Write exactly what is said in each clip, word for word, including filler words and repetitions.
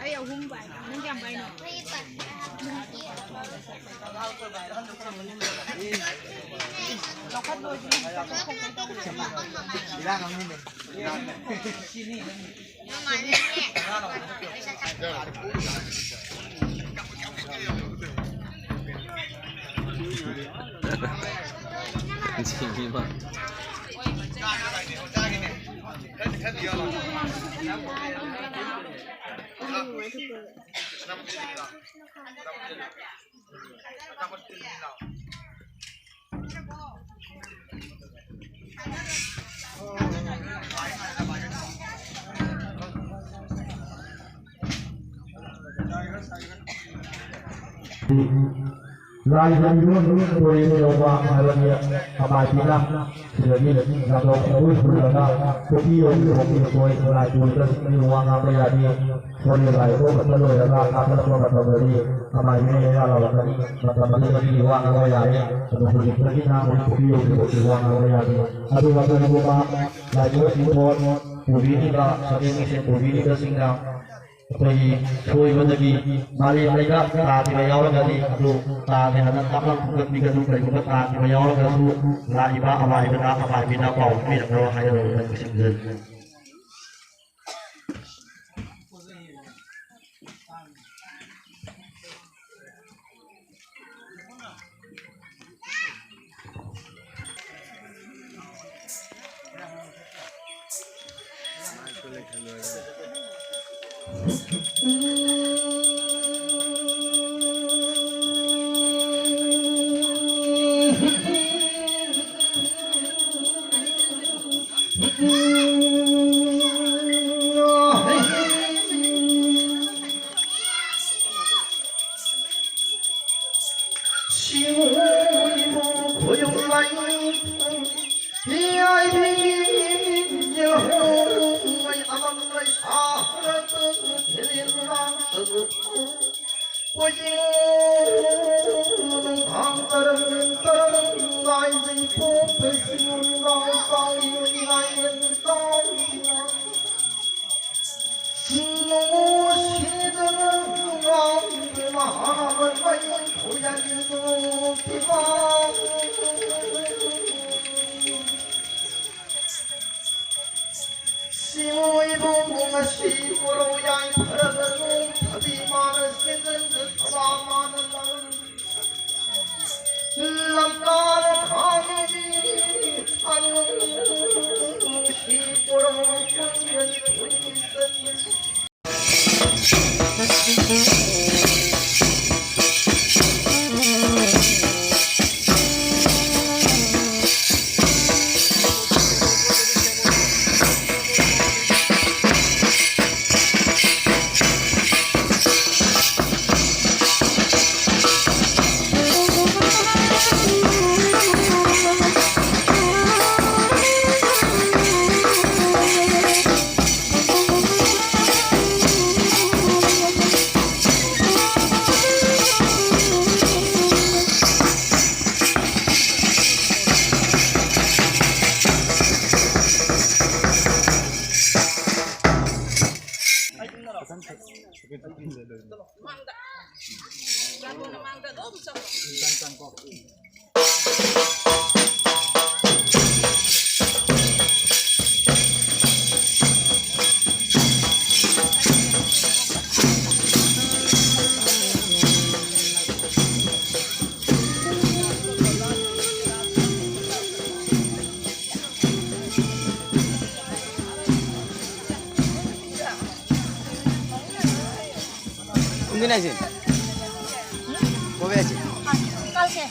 ꯑꯩ ꯑꯍꯨꯝ ꯄꯥꯏ꯫ ꯅꯪ ꯀꯌꯥꯝ ꯄꯥꯏꯅꯣ? ꯂꯧꯈꯠ ꯂꯣꯏꯗ꯭ꯔꯤ꯫ ꯏꯔꯥꯡ ꯑꯃꯅꯤꯅꯦ꯫ ꯂꯥꯏ ꯂꯝꯕꯤꯔꯣꯟ ꯇꯨꯔꯦꯜ ꯌꯧꯕ ꯍꯥꯏꯕꯅꯤ꯫ ꯑꯃꯥꯏꯕꯤꯅ ꯁꯤꯗꯒꯤ ꯂꯝꯗꯣꯡ ꯈꯣꯡꯒꯨꯜ ꯍꯨꯜꯂꯒ ꯄꯨꯈ꯭ꯔꯤ ꯌꯧꯗ꯭ꯔꯤꯐꯥꯎꯗꯤ ꯑꯩꯈꯣꯏ ꯂꯥꯏ ꯄꯨꯔꯤꯕꯁꯤꯡꯗꯤ ꯋꯥ ꯉꯥꯡꯕ ꯌꯥꯗꯦ꯫ ꯍꯣꯔꯦꯟ ꯂꯥꯏ ꯊꯣꯛꯈ꯭ꯔꯕ ꯂꯣꯏꯔꯒ ꯀꯥꯈꯠꯂꯛꯄ ꯃꯇꯝꯗꯗꯤ ꯑꯃꯥꯏꯕꯤꯅ ꯃꯌꯥ ꯂꯥꯎꯔꯛꯀꯅꯤ꯫ ꯃꯇꯝ ꯑꯗꯨꯗꯒꯤꯗꯤ ꯋꯥ ꯉꯥꯡꯕ ꯌꯥꯔꯦ꯫ ꯑꯗꯣ ꯍꯧꯖꯤꯛꯇꯒꯤꯅ ꯍꯧꯖꯤꯛ ꯄꯨꯈ꯭ꯔꯤ ꯌꯧꯗ꯭ꯔꯤꯐꯥꯎꯗꯤ ꯋꯥ ꯉꯥꯡꯕ ꯌꯥꯗꯦ꯫ ꯑꯗꯨꯒ ꯀꯔꯤꯒꯨꯝꯕ ꯂꯥꯏꯕꯛ ꯏꯪꯈꯣꯜ ꯄꯨꯕꯤꯔꯤꯕ, ꯁꯛꯍꯦꯟ ꯃꯤꯡꯁꯦꯟ ꯄꯨꯕꯤꯔꯤꯕꯁꯤꯡꯅ ꯑꯩꯈꯣꯏꯒꯤ ꯁꯣꯏꯕꯗꯒꯤ ꯃꯥꯂꯦꯝ ꯂꯩꯕꯥꯛ ꯇꯥꯈꯤꯕ ꯌꯥꯎꯔꯒꯗꯤ ꯑꯗꯨ ꯇꯥꯗꯦ ꯍꯥꯏꯅ ꯇꯞꯅ ꯐꯨꯝꯒꯠꯄꯤꯒꯅꯨ꯫ ꯀꯔꯤꯒꯨꯝꯕ ꯇꯥꯈꯤꯕ ꯌꯥꯎꯔꯒꯁꯨ ꯂꯥꯛꯏꯕ ꯑꯃꯥꯏꯕꯗ, ꯑꯃꯥꯏꯕꯤꯅ ꯄꯥꯎ ꯄꯤꯕꯤꯔꯛꯅꯕ ꯍꯥꯏꯅ ꯂꯧꯕꯗ ꯂꯣꯏꯁꯤꯟꯖꯔꯤ꯫ ꯁꯤꯕꯨ ꯏꯕꯨꯡꯕꯨ ꯉꯁꯤ ꯄꯣꯔꯧ ꯌꯥꯏꯐꯔꯕ ꯅꯣꯡ ꯊꯕꯤ ꯃꯥꯅ ꯁꯦꯟꯖꯟꯗ ꯊꯕꯥ ꯃꯥꯅ ꯂꯧꯔꯤ꯫ ꯂꯝꯇꯥꯅ ꯈꯥꯡꯉꯤ ꯑꯅꯨꯡꯁꯤ ꯄꯣꯔꯧ ꯀꯨꯟꯒꯅꯤ ꯀꯨꯟꯅꯤ ꯆꯟꯕꯁꯤ꯫ কোনদিন আইছেন? কবে আইছেন? কালকে।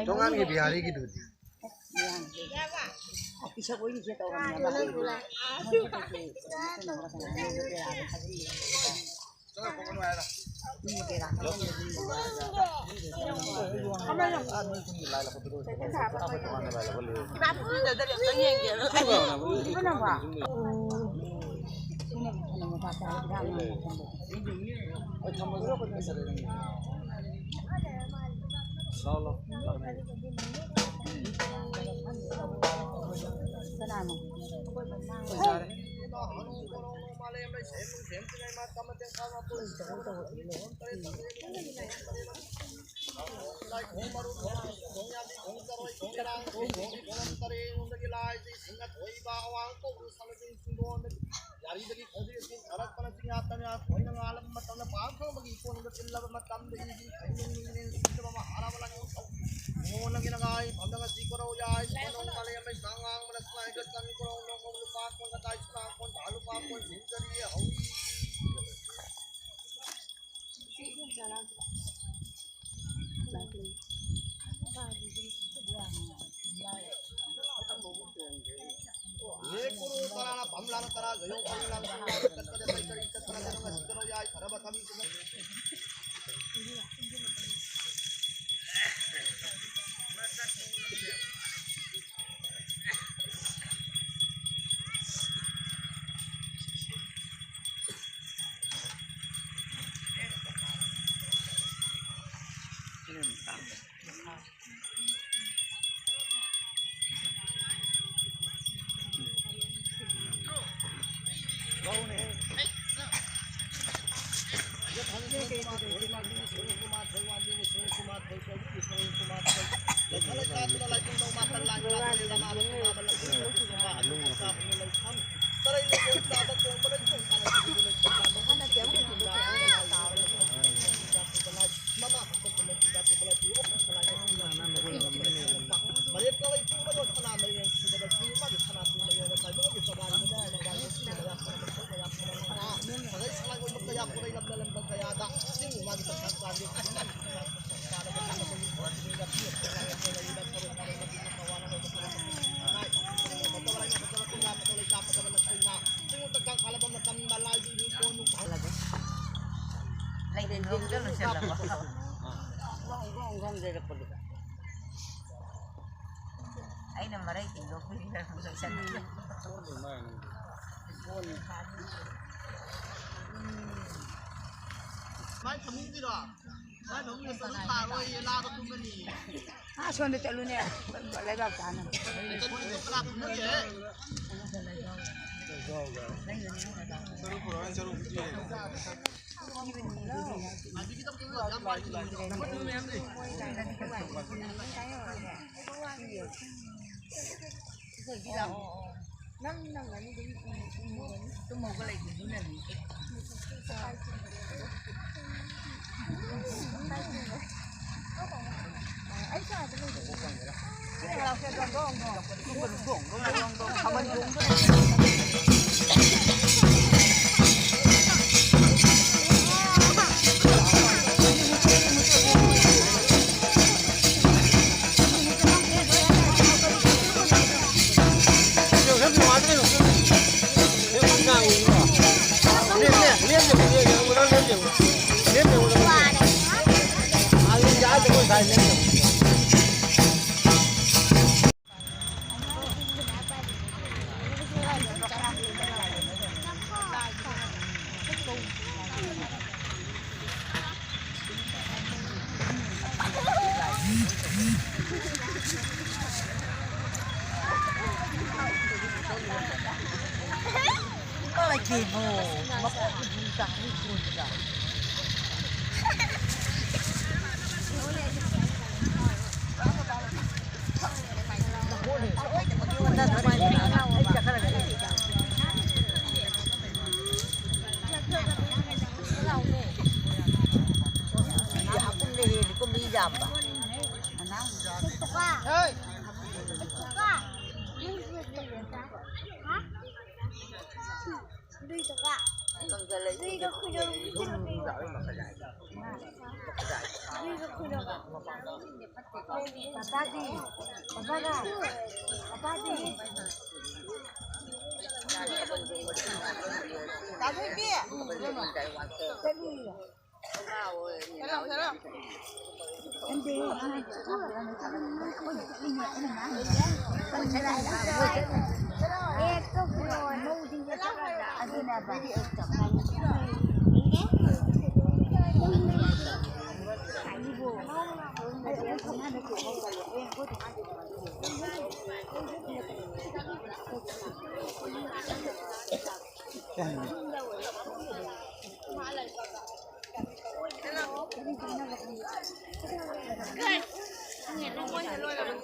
ꯊꯣꯡꯒꯥꯟꯒꯤ ꯕꯤꯍꯥꯔꯤꯒꯤꯗꯨꯗꯤ꯫ ꯀꯅꯥꯅꯣ? ꯌꯥꯔꯤꯗꯒꯤ ꯈꯣꯡꯖꯦꯜꯁꯤꯡ ꯊꯥꯔꯛꯄꯅ ꯆꯤꯡꯌꯥ ꯇꯝꯌꯥ ꯊꯣꯏꯅ ꯉꯥꯜꯂꯕ ꯃꯇꯝꯗ ꯄꯥꯛ ꯐꯪꯕꯒꯤ ꯏꯀꯣꯟꯗ ꯇꯤꯜꯂꯕ ꯃꯇꯝꯗ ꯏꯁꯤꯡ ꯈꯩꯅꯨꯡ ꯅꯤꯡꯅꯦꯟ ꯁꯤꯗꯕ ꯃꯍꯥꯔꯥꯕ ꯂꯥꯏꯑꯣꯡ ꯇꯧ꯫ ꯃꯣꯅꯒꯤ ꯅꯒꯥꯏ ꯐꯝꯗ ꯉꯁꯤ ꯀꯣꯔꯧ ꯌꯥꯏ ꯁꯣꯅꯧ ꯃꯥꯂꯦꯝ ꯂꯩꯁꯥꯡ ꯉꯥꯡꯕꯅ ꯁꯨꯃꯥꯏꯒ ꯆꯪꯉꯤ ꯀꯣꯔꯧ ꯅꯣꯡꯃ ꯂꯨꯄꯥ ꯀꯣꯟ ꯀꯗꯥꯏ ꯁꯨꯔꯥꯡ ꯀꯣꯟ ꯊꯥ ꯂꯨꯄꯥ ꯀꯣꯟ ꯁꯤꯟꯖꯔꯤ ꯍꯧꯏ꯫ ꯅꯣꯡꯗ ꯂꯣꯏꯁꯜꯂꯕꯣ? ꯑꯩꯅ ꯃꯔꯩ ꯇꯤꯡꯗꯣꯛꯄꯤꯔꯒ ꯂꯣꯏꯁꯜꯂꯦ꯫ ꯃꯥꯏ ꯐꯃꯨꯡꯒꯤꯔꯣ? ꯃꯥꯏ ꯐꯃꯨꯡꯗ ꯆꯠꯂꯨ ꯊꯥꯔꯣꯏꯌꯦ, ꯂꯥꯗ ꯇꯨꯝꯃꯅꯤ꯫ ꯑꯥ, ꯁꯣꯝꯗ ꯆꯠꯂꯨꯅꯦ, ꯂꯩꯕꯥꯛ ꯆꯥꯅꯕ꯫ ꯆꯠꯂꯨ, ꯀꯅꯥ ꯐꯃꯨꯡꯒꯤ?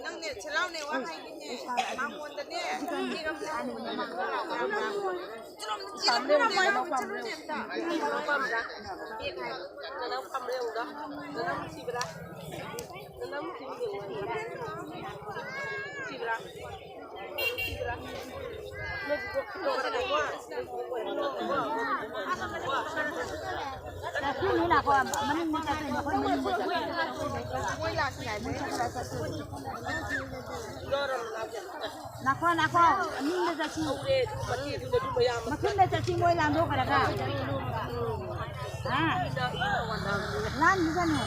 ꯅꯪꯅꯦ, ꯁꯦꯂꯥꯎꯅꯦ, ꯋꯥ ꯍꯥꯏꯒꯦꯅꯦ꯫ ꯃꯉꯣꯟꯗꯅꯦ, ꯅꯥꯈꯣ, ꯅꯥꯈꯣ, ꯃꯅꯤꯡꯗ ꯆꯠꯁꯤ꯫ ꯅꯥꯈꯣ, ꯅꯥꯈꯣ, ꯃꯅꯤꯡꯗ ꯆꯠꯁꯤ꯫ ꯃꯊꯨꯟꯗ ꯆꯠꯁꯤ, ꯃꯣꯏ ꯂꯥꯟꯗꯣꯛꯈ꯭ꯔꯒ꯫ ꯍꯥ? ꯂꯥꯟꯈꯤꯒꯅꯨ꯫